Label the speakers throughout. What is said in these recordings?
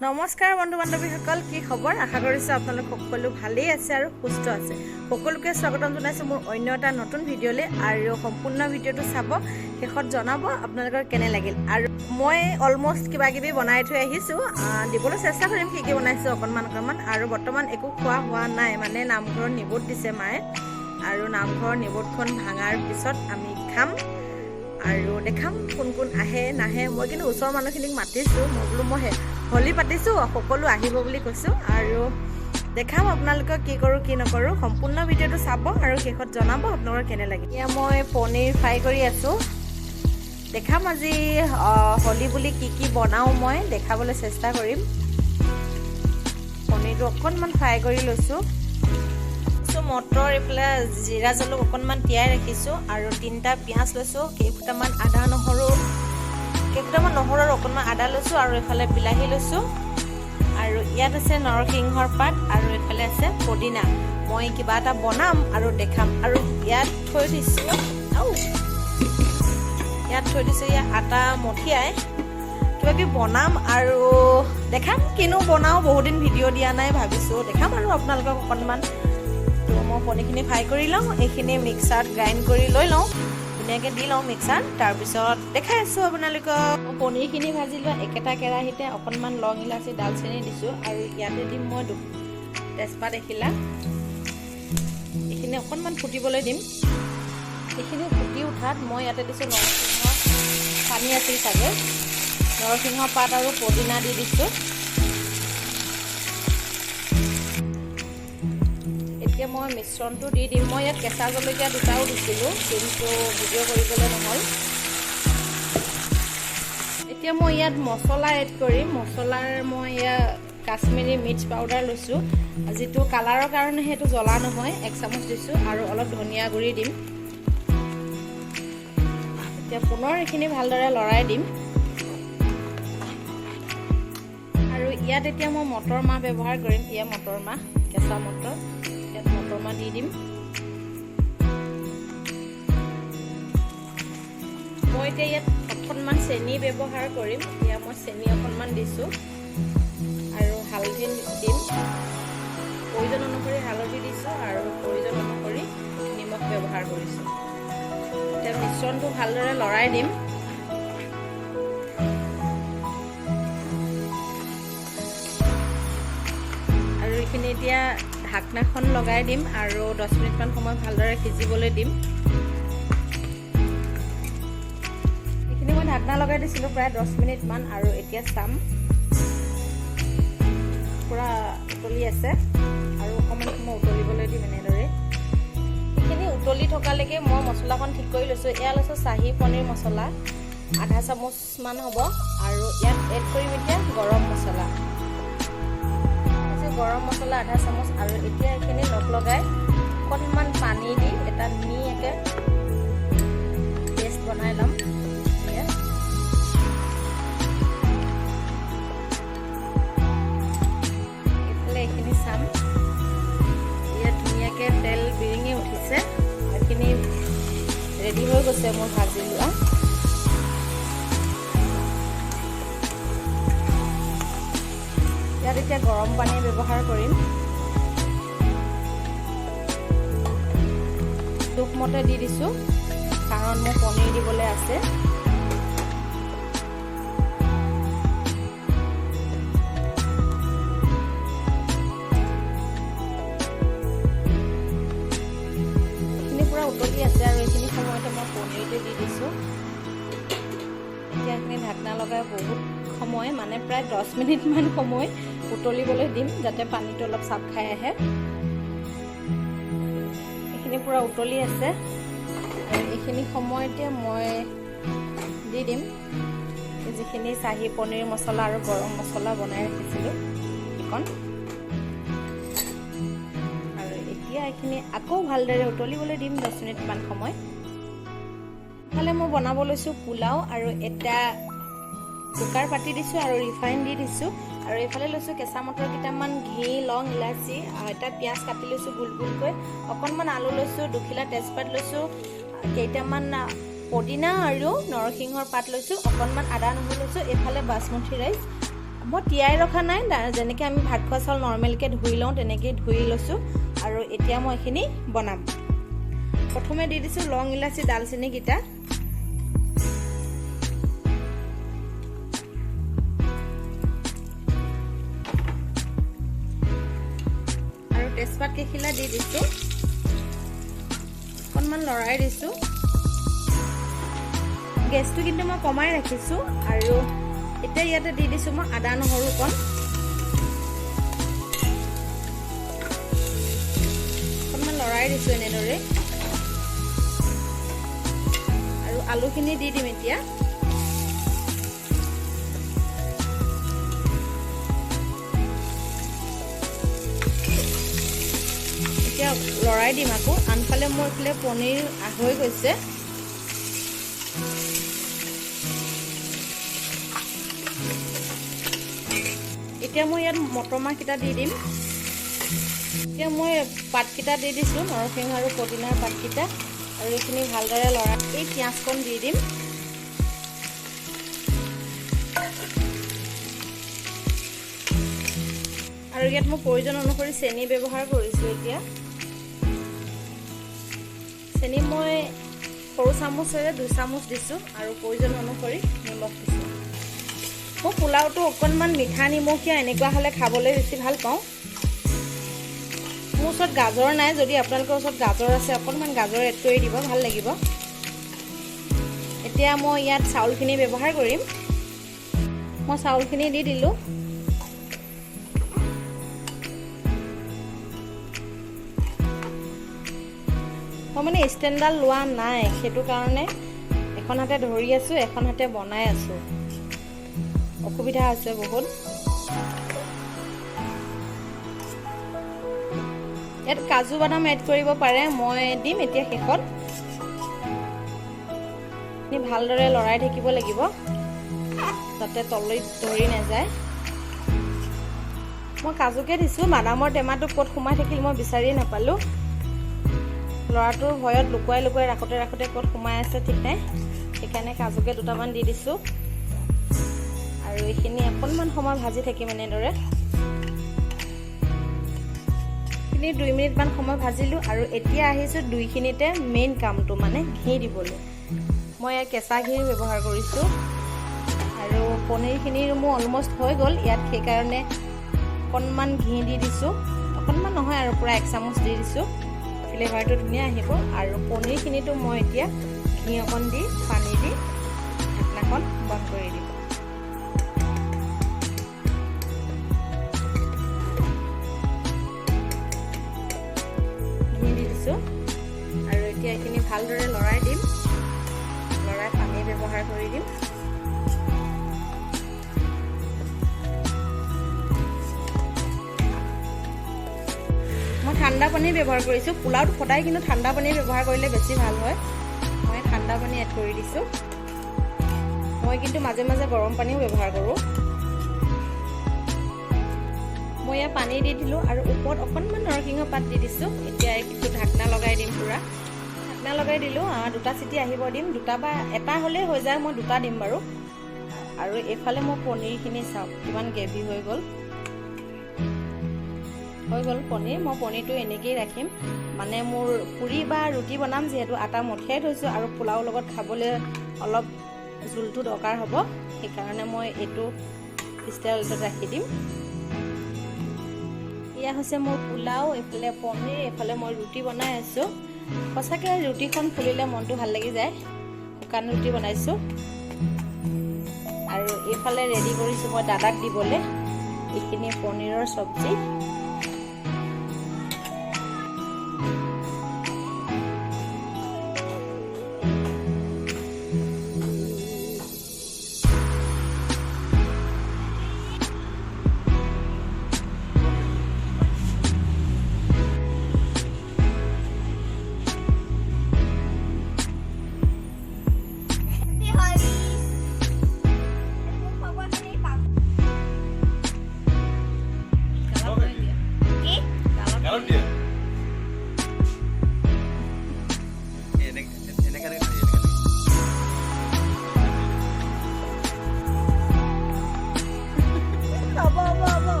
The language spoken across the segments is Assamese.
Speaker 1: নমস্কাৰ বন্ধু বান্ধৱীসকল, কি খবৰ? আশা কৰিছোঁ আপোনালোক সকলো ভালেই আছে আৰু সুস্থ আছে। সকলোকে স্বাগতম জনাইছোঁ মোৰ অন্য এটা নতুন ভিডিঅ'লৈ। আৰু সম্পূৰ্ণ ভিডিঅ'টো চাব, শেষত জনাব আপোনালোকৰ কেনে লাগিল। আৰু মই অলমষ্ট কিবা কিবি বনাই থৈ আহিছোঁ, দিবলৈ চেষ্টা কৰিম কি কি বনাইছোঁ অকণমান অকণমান। আৰু বৰ্তমান একো খোৱা হোৱা নাই, মানে নামঘৰত নিবোধ দিছে মায়ে, আৰু নামঘৰৰ নিবোধখন ভাঙাৰ পিছত আমি খাম আৰু দেখাম কোন কোন আহে নাহে। মই কিন্তু ওচৰৰ মানুহখিনিক মাতিছোঁ, মই বোলো মই হোলী পাতিছোঁ, সকলো আহিব বুলি কৈছোঁ। আৰু দেখাম আপোনালোকক কি কৰোঁ কি নকৰোঁ। সম্পূৰ্ণ ভিডিঅ'টো চাব আৰু শেষত জনাব আপোনালোকৰ কেনে লাগে। এতিয়া মই পনীৰ ফ্ৰাই কৰি আছোঁ, দেখাম আজি হোলী বুলি কি কি বনাওঁ মই দেখাবলৈ চেষ্টা কৰিম। পনীৰটো অকণমান ফ্ৰাই কৰি লৈছোঁ। মটৰ এইফালে জিৰা জালুক অকণমান তিয়াই ৰাখিছোঁ আৰু 3টা পিঁয়াজ লৈছোঁ, কেইফুটামান আদা নহৰু, কেইফুটামান নহৰু আৰু অকণমান আদা লৈছোঁ, আৰু এইফালে বিলাহী লৈছোঁ, আৰু ইয়াত আছে নৰসিংহৰ পাত আৰু এইফালে আছে পদিনা। মই কিবা এটা বনাম আৰু দেখাম। আৰু ইয়াত থৈ দিছোঁ, আৰু ইয়াত থৈ দিছোঁ ইয়াত আটা মঠিয়াই কিবা কিবি বনাম আৰু দেখাম কিনো বনাওঁ। বহুত দিন ভিডিঅ' দিয়া নাই, ভাবিছোঁ দেখাম আৰু আপোনালোকক অকণমান। তো মই পনীৰখিনি ফ্ৰাই কৰি লওঁ, এইখিনি মিক্সাৰত গ্ৰাইণ্ড কৰি লৈ লওঁ, ধুনীয়াকৈ দি লওঁ মিক্সাৰত, তাৰপিছত দেখাই আছোঁ আপোনালোকক। পনীৰখিনি ভাজি লোৱা একেটা কেৰাহীতে অকণমান লং ইলাচি ডালচেনি দিছোঁ আৰু ইয়াতে দিম মই তেজপাত এখিলা। এইখিনি অকণমান ফুটিবলৈ দিম। এইখিনি ফুটি উঠাত মই ইয়াতে দিছোঁ নৰসিংহ, পানী আছিল চাগে, নৰসিংহ পাত আৰু পদিনা দি দিছোঁ। এতিয়া মই মিশ্ৰণটো দি দিম। মই ইয়াত কেঁচা জলকীয়া 2টাও দিছিলোঁ, কিন্তু ভিডিঅ' কৰিবলৈ নহ'ল। এতিয়া মই ইয়াত মছলা এড কৰিম। মছলাৰ মই ইয়াত কাশ্মীৰী মিৰ্চ পাউডাৰ লৈছোঁ, যিটো কালাৰৰ কাৰণে, সেইটো জ্বলা নহয়, 1 চামুচ দিছোঁ আৰু অলপ ধনিয়া গুড়ি দিম। এতিয়া পুনৰ এইখিনি ভালদৰে লৰাই দিম। আৰু ইয়াত এতিয়া মই মটৰ মাহ ব্যৱহাৰ কৰিম। এয়া মটৰ মাহ, কেঁচা মটৰ, ইয়াত মটৰ মাহ দি দিম। মই এতিয়া ইয়াত অকণমান চেনি ব্যৱহাৰ কৰিম। এয়া মই চেনি অকণমান দিছোঁ আৰু হালধি দিম। প্ৰয়োজন অনুসৰি হালধি দিছোঁ আৰু প্ৰয়োজন অনুসৰি নিমখ ব্যৱহাৰ কৰিছোঁ। এতিয়া মিশ্ৰণটো ভালদৰে লৰাই দিম। আৰু এইখিনি এতিয়া ঢাকনাখন লগাই দিম আৰু 10 মিনিটমান সময় ভালদৰে সিজিবলৈ দিম। এইখিনি মই ঢাকনা লগাই দিছিলোঁ প্ৰায় 10 মিনিটমান আৰু এতিয়া চাম পূৰা উতলি আছে আৰু অকণমান সময় উতলিবলৈ দিম এনেদৰে। এইখিনি উতলি থকালৈকে মই মছলাখন ঠিক কৰি লৈছোঁ। এয়া লৈছোঁ চাহী পনীৰ মছলা আধা চামুচমান হ'ব আৰু ইয়াত এড কৰিম এতিয়া গৰম মছলা, গৰম মছলা আধা চামুচ। আৰু এতিয়া এইখিনি লগ লগাই অকণমান পানী দি এটা ধুনীয়াকৈ পেষ্ট বনাই ল'ম। এইফালে এইখিনি চাম, ইয়াত ধুনীয়াকৈ তেল বিৰিঙি উঠিছে, এইখিনি ৰেডি হৈ গৈছে মোৰ ভাজি লোৱা। ইয়াত এতিয়া গৰম পানী ব্যৱহাৰ কৰিম, জোখমতে দি দিছোঁ, কাৰণ মোৰ পনীৰ দিবলৈ আছে। এইখিনি পূৰা উতলি আছে আৰু এইখিনি সময়তে মই পনীৰটো দি দিছোঁ। এতিয়া এইখিনি ঢাকনা লগাই বহুত সময়, মানে প্ৰায় 10 মিনিটমান সময় উতলিবলৈ দিম, যাতে পানীটো অলপ চাপ খাই আহে। এইখিনি পূৰা উতলি আছে আৰু এইখিনি সময়তে মই দি দিম যিখিনি চাহী পনীৰ মছলা আৰু গৰম মছলা বনাই ৰাখিছিলোঁ সেইকণ। আৰু এতিয়া এইখিনি আকৌ ভালদৰে উতলিবলৈ দিম 10 মিনিটমান সময়। ইফালে মই বনাব লৈছোঁ পোলাও আৰু এটা কুকাৰ পাতি দিছোঁ আৰু ৰিফাইন দি দিছোঁ। আৰু এইফালে লৈছোঁ কেঁচা মটৰ কেইটামান, ঘি, লং, ইলাচি, এটা পিঁয়াজ কাটি লৈছোঁ গোল গোলকৈ, অকণমান আলু লৈছোঁ, দুখিলা তেজপাত লৈছোঁ, কেইটামান পদিনা আৰু নৰসিংহৰ পাত লৈছোঁ, অকণমান আদা নহৰু লৈছোঁ। এইফালে বাচমতি ৰাইচ। মই তিয়াই ৰখা নাই, যেনেকৈ আমি ভাত খোৱা চাউল নৰ্মেলকৈ ধুই লওঁ তেনেকেই ধুই লৈছোঁ। আৰু এতিয়া মই এইখিনি বনাম। প্ৰথমে দি দিছোঁ লং ইলাচি ডালচেনিকেইটা। আৰু তেজপাত কেইখিলা দি দিছোঁ, অকণমান লৰাই দিছোঁ। গেছটো কিন্তু মই কমাই ৰাখিছোঁ। আৰু এতিয়া ইয়াতে দি দিছোঁ মই আদা নহৰু অকণ, অকণমান লৰাই দিছোঁ এনেদৰে। আৰু আলুখিনি দি দিম এতিয়া। এতিয়া লৰাই দিম আকৌ। আনফালে মোৰ এইফালে পনীৰ হৈ গৈছে। এতিয়া মই ইয়াত মটৰ মাহকেইটা দি দিম। এতিয়া মই পাতকেইটা দি দিছোঁ, নৰসিংহ আৰু পদিনাৰ পাতকেইটা। আৰু এইখিনি ভালদৰে লৰাই এই পিঁয়াজকণ দি দিম। আৰু ইয়াত মই প্ৰয়োজন অনুসৰি চেনি ব্যৱহাৰ কৰিছোঁ। এতিয়া চেনি মই সৰু চামুচেৰে 2 চামুচ দিছোঁ আৰু প্ৰয়োজন অনুসৰি নিমখ দিছোঁ। মই পোলাওটো অকণমান মিঠা নিমখীয়া এনেকুৱা হ'লে খাবলৈ বেছি ভাল পাওঁ। মোৰ ওচৰত গাজৰ নাই, যদি আপোনালোকৰ ওচৰত গাজৰ আছে অকণমান গাজৰ এড কৰি দিব, ভাল লাগিব। এতিয়া মই ইয়াত চাউলখিনি ব্যৱহাৰ কৰিম। মই চাউলখিনি দি দিলোঁ। মই মানে ষ্টেণ্ডডাল লোৱা নাই, সেইটো কাৰণে এখন হাতে ধৰি আছোঁ, এখন হাতে বনাই আছোঁ, অসুবিধা আছে বহুত। ইয়াত কাজু বাদাম এড কৰিব পাৰে, মই দিম এতিয়া শেষত। ভালদৰে লৰাই থাকিব লাগিব যাতে তলিত ধৰি নাযায়। মই কাজুকে দিছোঁ, বাদামৰ টেমাটো ক'ত সোমাই থাকিল মই বিচাৰিয়ে নাপালোঁ। ল'ৰাটোৰ ভয়ত লুকুৱাই লুকুৱাই ৰাখোঁতে ৰাখোঁতে ক'ত সোমাই আছে ঠিক নাই, সেইকাৰণে কাজুকে দুটামান দি দিছোঁ। আৰু এইখিনি অকণমান সময় ভাজি থাকিম এনেদৰে। এইখিনি 2 মিনিটমান সময় ভাজিলোঁ। আৰু এতিয়া আহিছোঁ দুইখিনিতে মেইন কামটো, মানে ঘি দিবলৈ। মই ইয়াত কেঁচা ঘি ব্যৱহাৰ কৰিছোঁ। আৰু পনীৰখিনিৰ মোৰ অলমষ্ট হৈ গ'ল ইয়াত, সেইকাৰণে অকণমান ঘি দি দিছোঁ, অকণমান নহয় আৰু পূৰা 1 চামুচ দি দিছোঁ। ফ্লেভাৰটো ধুনীয়া আহিব। আৰু পনীৰখিনিতো মই এতিয়া ঘি অকণ দি পানী দি ঢাকনাখন বন্ধ কৰি দিম। ঘি দি দিছোঁ আৰু এতিয়া এইখিনি ভালদৰে লৰাই দিম, লৰাই পানী ব্যৱহাৰ কৰি দিম। মই ঠাণ্ডা পানী ব্যৱহাৰ কৰিছোঁ। পোলাওত সদায় কিন্তু ঠাণ্ডা পানী ব্যৱহাৰ কৰিলে বেছি ভাল হয়। মই ঠাণ্ডা পানী এড কৰি দিছোঁ। মই কিন্তু মাজে মাজে গৰম পানীও ব্যৱহাৰ কৰোঁ। মই ইয়াত পানী দি দিলোঁ আৰু ওপৰত অকণমান নৰসিংহ পাত দি দিছোঁ। এতিয়া এইটো ঢাকনা লগাই দিম, পূৰা ঢাকনা লগাই দিলোঁ। 2টা চিটি আহিব দিম, 2টা বা এটা হ'লেই হৈ যায়, মই 2টা দিম বাৰু। আৰু এইফালে মোৰ পনীৰখিনি চাওক কিমান গ্ৰেভি হৈ গ'ল। হৈ গ'ল পনীৰ। মই পনীৰটো এনেকেই ৰাখিম, মানে মোৰ পুৰি বা ৰুটি বনাম যিহেতু আটা মঠিয়াই থৈছোঁ আৰু পোলাওৰ লগত খাবলৈ অলপ জোলটো দৰকাৰ হ'ব, সেইকাৰণে মই এইটো ষ্টাইলটোত ৰাখি দিম। এয়া হৈছে মোৰ পোলাও, এইফালে পনীৰ, এইফালে মই ৰুটি বনাই আছোঁ। সঁচাকৈ ৰুটিখন ফুলিলে মনটো ভাল লাগি যায়। শুকান ৰুটি বনাইছোঁ। আৰু এইফালে ৰেডি কৰিছোঁ মই দাদাক দিবলৈ এইখিনি পনীৰৰ চব্জি।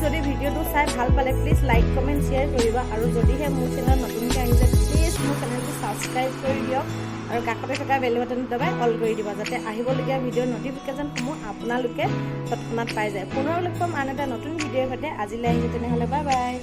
Speaker 1: যদি ভিডিঅ'টো চাই ভাল পালে, প্লিজ লাইক, কমেণ্ট, শ্বেয়াৰ কৰিব। আৰু যদিহে মোৰ চেনেলত নতুনকৈ আহিছে, প্লিজ মোৰ চেনেলটো ছাবস্ক্ৰাইব কৰি দিয়ক আৰু কাষতে থকা বেল বাটনটো দবাই অল কৰি দিব, যাতে আহিবলগীয়া ভিডিঅ'ৰ ন'টিফিকেশ্যনসমূহ আপোনালোকে তৎক্ষণাত পাই যায়। পুনৰ লগ পাম আন এটা নতুন ভিডিঅ'ৰ সৈতে। আজিলৈ আহিছোঁ তেনেহ'লে, বাই বাই।